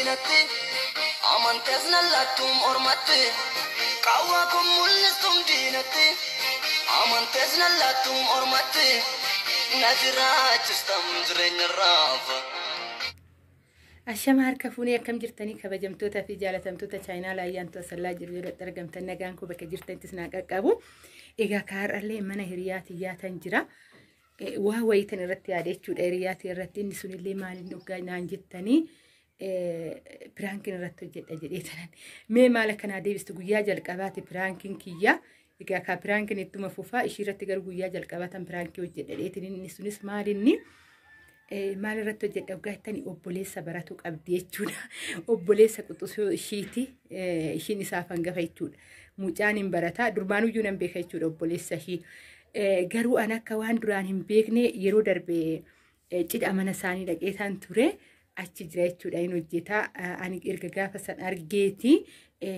diinatti, amantees nan laattuum ormatti, qaawwaa kun mul'istuum diinatti, amantees nan laattuum ormatti, na jiraachistam jireenya raafa. Ashama harka fuunee, akkam jirtanii kabajamtootaa fi jaalatamtoota chaayinaa laayyaantu asallaa jiru yeroo argamtan, nagaan koo bakka jirtanittis naa qaqqabu. Egaa kaarrallee mana hiriyaatii yaatan jira. Waa wayitan irratti yaada jechuudha hiriyaatii irratti. Inni sunillee maaliin dhugaa naan jettanii, prankiin irratti hojjedha jedhee tanan. Mee maal akkanaa deebistu? Guyyaa jalqabaati prankiin kiyya. Egaa kaa prankiin ittuma fufaa, ishii irratti garuu guyyaa jalqabaatan prankii hojjedha dheetin. Inni sunis maalinni? Maal irratti hojjedha dhugaa jettanii, obboleessa baratu qabdi jechuudha. Obboleessa quxisuu ishiiti. Ishiin isaaf hangafa jechuudha. Mucaan hin barataa duraanuyyuu nan beeka jechuudha obboleessa ishii. Garuu an akka waan duraan hin beekne yeroo darbe cidha mana isaanii dhaqeetaan ture. Achi jira jechuudha, hin hojjetaa. Ani erga gaafa san argeeti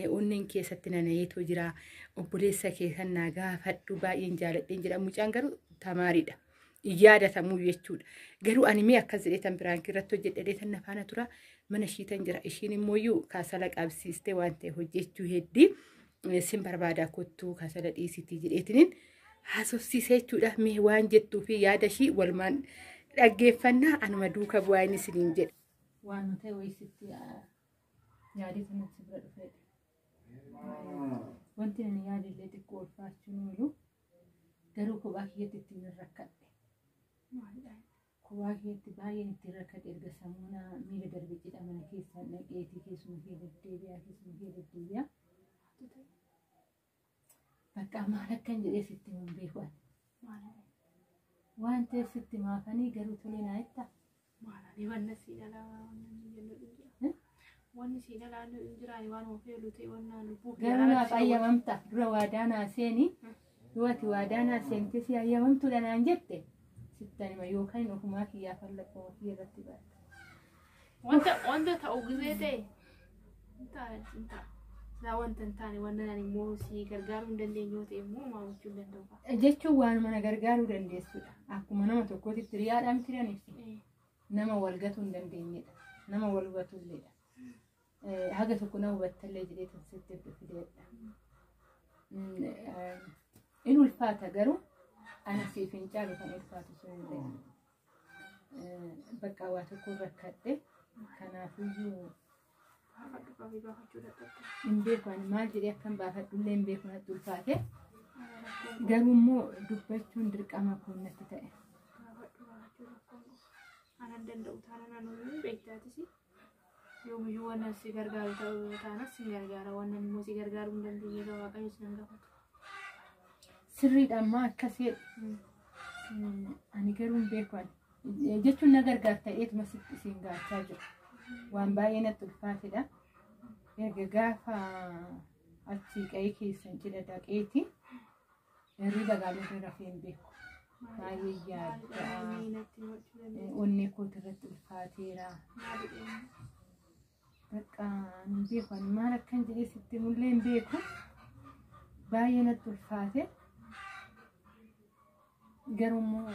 onneen keessatti nanayeetoo jira. Obboleessa kee kan naa gaafadhu, baay'een jaaladheen jira. Mucaan garuu tamaariidha. Yaadatamuu jechuudha. Garuu ani mee akkas jedhee tan prankii irratti hojjedhee tan nafaana tura, mana ishiitan jira. Ishiin immoo kaasala qabsiistee waan ta'e hojjechuu heddii, sin barbaadaa kottuu kaasala dhiisitii jedheetiniin haasofsiisee jechuudha. Mee waan jettuu fi yaada ishii walumaan dhaggeeffannaa, anuma duuka bu'aa inni isiniin jedha. Waan ta'e wayii sitti yaadee sanatti bira dhufeedha. Wanti ani yaadillee xiqqoo ulfaachuun oolu, garuu kophaa kiyyatti ittiin rakkadhe. Kophaa kiyyatti baay'een ittiin rakkadhe. Erga samuuna miila darbe cidha mana keessaan dhaqeetii keessuma kee deddeebi'aa, keessuma kee deddeebi'aa. Bakka maal akkan jedhee sitti hin beeku ani. Waan ta'eef sitti maafanii, garuu tolee naa jettaa? Maalani, wanna siin alaa wanna jennu hin jira. Wanni siin alaa hin jiraani, waan ofeelu ta'e wanna lubbuu. Garuu naaf ayyamamta, dura waadaa naa seeni. Yoo ati waadaa naa seente, si ayyamamtuudha naan jette, sittan hima, yookaan ofumaa kiyyaa fallaqqoo kiyya irratti baata. Wanta ta'u gizee ta'e hin ta'a, hin ta'a. Silaa wanta hin taane, wanta ani immoo si gargaaruu hin dandeenye yoo ta'e immoo maal gochuu hin danda'u. Jechuun waanuma na gargaaruu dandeessudha. Akkuma nama tokkootitti hiriyaadhaan tiraniif nama wal gatuu hin dandeenyedha. Nama wal hubatulleedha. Haga tokko na hubattallee jedhee tan sitti fideedha. In ulfaata, garuu ana siif hin caalu kan ulfaatu sunillee. Bakka waa tokko rakkadhe, kanaafiyyuu. Baafadhu qabii, baafachuu dadhabde. Hin beeku, ani maal jedhee akkan baafadhullee hin beeku, natti ulfaate. Garuu immoo dubbachuun dirqama koo natti ta'e. Baafadhu, baafachuu rakkoon qabu. Anan danda'u taanaan anuyyuu beektaatis yoomiyyuu waan si gargaaru ta'uu taanas si gargaara, waan immoo si gargaaruu hin dandeenye ta'uu Waaqayyo si nan gaafatu. Sirriidha, ammaa akkasii ani garuu hin beeku ani. Jechuun na gargaarta eetuma sitti isiin gaachaa jira. Waan baay'ee natti ulfaatedha. Erga gaafa achi qe'ee keessan cidha dhaqeeti hirriba gaarii rafee hin beeku. Baay'ee yaadda. Onnee kooti irratti ulfaateera. Bakka hin beeku, ani maal akkan jedhee sitti mullee hin beeku. Baay'ee natti ulfaate. Garuu immoo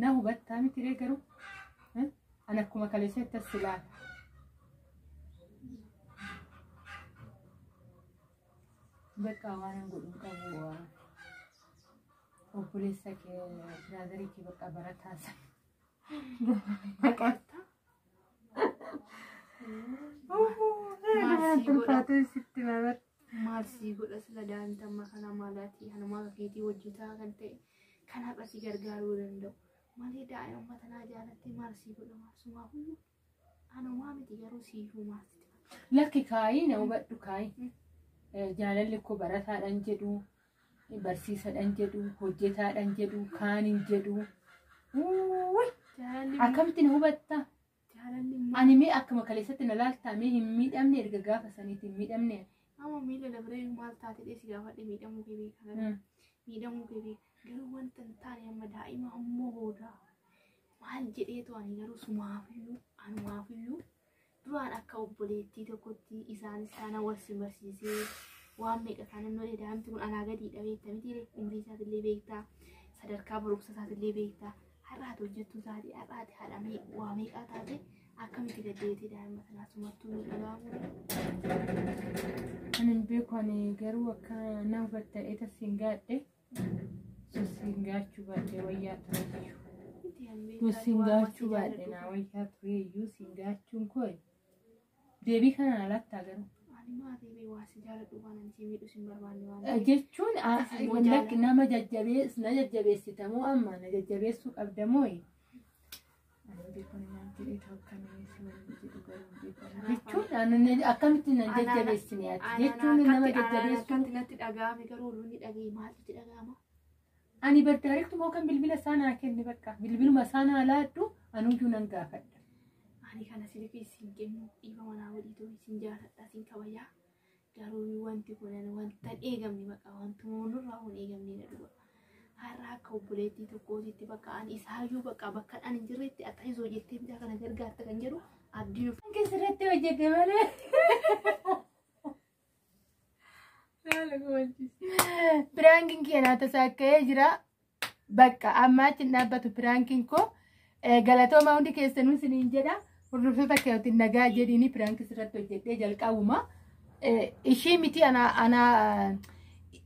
na hubattaa miti ree? Garuu ani akkuma kaleessatti as ilaala. Bakka waan hin godhu qabu, obboleessa kee, brotherii kee, bakka barataa sana. Maqaata. Ulfaatee sitti maamatti. Maal sii godha sila daa'imti kana maalaati hanumaa keetii hojjetaa kan ta'e kan har'a si gargaaruu danda'u malee, daa'ima tanaa jaalattee maal sii godha? Maal sumaafuyyuu anumaa miti, garuu siiyyuu maal sitti fakkaata? Lakki kaayii, na hubadhu kaayii. Jaalalli koo barataadhaan jedhu, barsiisadhaan jedhu, hojjetaadhaan jedhu, kaaniin jedhu. Akkamitti na hubatta? Jaalalli Ani mee akkuma kaleessatti na laaltaa? Mee hin miidhamne? Erga gaafa saniitti hin miidhamne. Amma miila dabree maal taate dheesi gaafadhe, miidhamuu kee beeka. Miidhamuu kee beeka. Garuu wanta hin taane amma daa'ima ammoo booda maal jedheetu, ani garuu sumaafiyyuu anumaafiyyuu duraan akka obboleettii tokkotti isaanis taana wal si barsiisee waan meeqa taana nolee, daa'imti kun anaa gadiidha, beekta miti, umrii isaatillee beektaa, sadarkaa barumsa isaatillee beektaa, har'aati hojjettuu taate, har'aati haadha waa meeqaa taate. Akkamitti gaddeetee daa'ima sanaa sumattuu miidhagamu? Ani hin beeku ani garuu akka na hubatta eta siin gaadhe siin gaachuu baadhe wayyaa ture iyyuu. Siin gaachuu baadhe naa wayyaa ture iyyuu siin gaachuun koo deebii kanaan alattaa garuu. Ani maatii bee waa si jaaladhu waan ani si miidhu sin barbaanne waan ta'eef. Jechuun nama jajjabees na jajjabeessitamoo amma na jajjabeessuu qabdamoo? Jechuun akkamitti na jajjabeessine ati jechuun nama jajjabeessuu. Akkamitti natti dhaga'ame garuu olonni dhaga'e maaltu itti dhaga'ama? Ani bardaarektumoo kan bilbila isaa naa kenne bakka bilbiluma isaa naa laaddu anuyyuu nan gaafadha. Ani kana silkii siin kennu dhiifama naa godhiitu siin jaaladha siin kabajaa garuu wanti kun wanta hin eegamne bakka wantuma nurraa hin eegamne na dhuga. Har'a akka obboleettii tokkootitti bakka ani isaayyuu bakka bakka ani hin jirretti ati jettee mucaa kana gargaarta kan jedhu abdii nuuf. Keessatti hojjete malee. Piraankiin kiyya naa tasakka'ee jira. Bakka amma achi hin dhaabbatu piraankiin koo galatooma hundi keessanuu isiniin jedha. Hordoftoota keetiin nagaa jedhiini piraankii sirratti hojjedhee jalqabuma. Ishii miti ana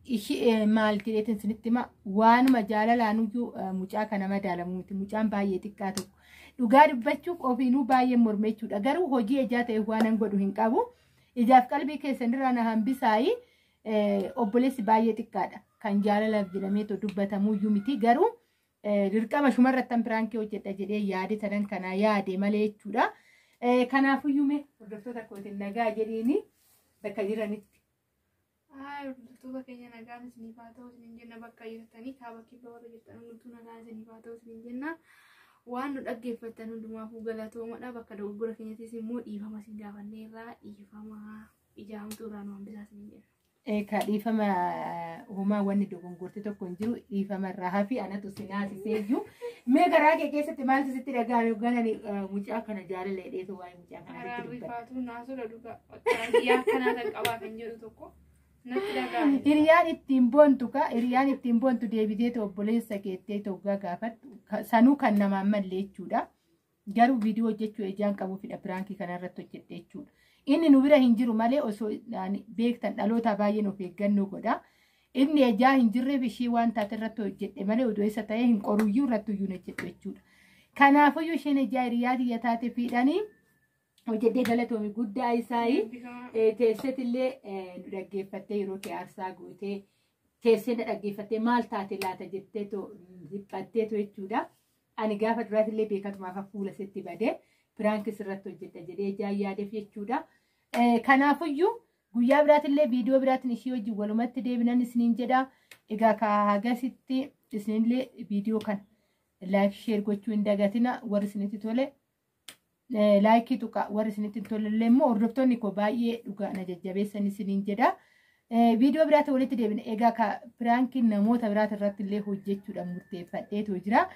ishii maal jedheetiin isinitti hima waanuma jaalalaanuyyuu mucaa kana madaalamu miti mucaan baay'ee xiqqaa tokko. Dhugaa dubbachuuf ofiinuu baay'ee morme jechuudha. Garuu hojii ijaa ta'e waan godhu hin qabu. Ijaaf qalbii keessanirraa na hambisaayi obboleessi baay'ee xiqqaadha. Kan jaalalaaf jedhamee dubbatamuyyuu miti garuu dirqama shumarrattan piraankii hojjedha jedhee yaade sadan kanaa yaade malee jechuudha. Kanaafuyyuu mee hordoftoota kootiin nagaa jedhiini bakka jiranitti. Hordoftoota keenya nagaan isiniif haa ta'u isiniin jenna bakka jirtanii kaaba kibba warra jirtan hundumtuu nagaan isiniif haa ta'u isiniin jenna. Waan nu dhaggeeffattan hundumaafuu galatoomadha. Bakka dogoggora keenyattis immoo dhiifama isin gaafanneerraa dhiifama ijaamtuu irraa nu hambisaa isiniin jenna. Ka dhiifama homaa wanni dogongorte tokko hin jiru dhiifama irraa hafi anatu si naasisee iyyuu. Mee garaa kee keessatti maaltu sitti dhaga'ame ganani mucaa kana jaalala hidheetu waa'ee mucaa kana Karaa sitti dubbata. rifaatu naasudha dhugaa. Hiriyaa akkanaa kan qabaa kan jedhu tokko natti dhaga'ame. Hiriyaan ittiin boontu ka hiriyaan ittiin boontu deebitee obboleessa keettee toggaa gaafattu sanuu kan namaan malle jechuudha. Garuu viidiyoo hojjechuu ijaan qabuufidha piraankii kanarratti hojjedhe jechuudha. Inni nu bira hin jiru malee osoo beektan dhaloota baay'een of eeggannoo godha. Inni ijaa hin jirreef ishii waan taate irratti hojjedhe malee odoo isa ta'ee hin qoruyyuu irratti iyyuu hojjedhu jechuudha. Kanaafuyyuu isheen ijaa hiriyaa tiyya taate fiidhanii hojjedhee galatoomi guddaa isaayi. Teessetillee nu dhaggeeffattee yeroo kee aarsaa gootee teessee na dhaggeeffattee maal taate laata jettee dhiphatteetu jechuudha. Ani gaafa duraatillee beekatumaaf fuula sitti badee piraankii sirratti hojjedha jedhee ijaan yaadeef jechuudha. Kanaafuyyuu guyyaa biraatillee viidiyoo biraatiin ishii wajjin walumatti deebinan isiniin jedha. Egaa ka hagasitti isinillee viidiyoo kana laayik sheer gochuu hin dagatina warri isinitti tole. Laayikii tuqa warri isinitti hin tolellee immoo hordoftoonni koo baay'ee dhugaa na jajjabeessan isiniin jedha. Viidiyoo biraatti walitti deebina. Egaa ka piraankiin namoota biraati irratti illee hojjechuudhaan murteeffadheetu jira.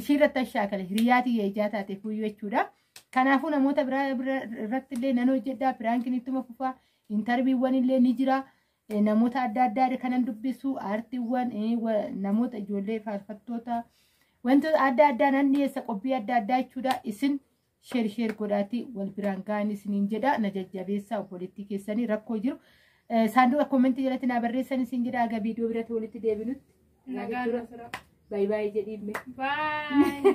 Ishii irratti shaakale hiriyaa tiyya ijaa taate fuyyuu jechuudha. Kanaafuu namoota biraa irratti illee nan hojjedha. Piraankiin ittuma fufaa. Intarviiwwan illee ni jira. Namoota adda addaa kanan dubbisu aartiiwwan namoota ijoollee faarfattoota wantoota adda addaa nan dhiyeessa qophii adda addaa jechuudha. Isin sheer sheer godhaatii wal biraan ga'an isiniin jedha. Na jajjabeessaa obboleettii keessanii rakkoo jiru. Saanduqa koomentii jalatti naa barreessan isin jedha. Aga viidiyoo biratti walitti deebinutti. Nagaan nu tura. Baay'ee baay'ee jedhiimme. Baay.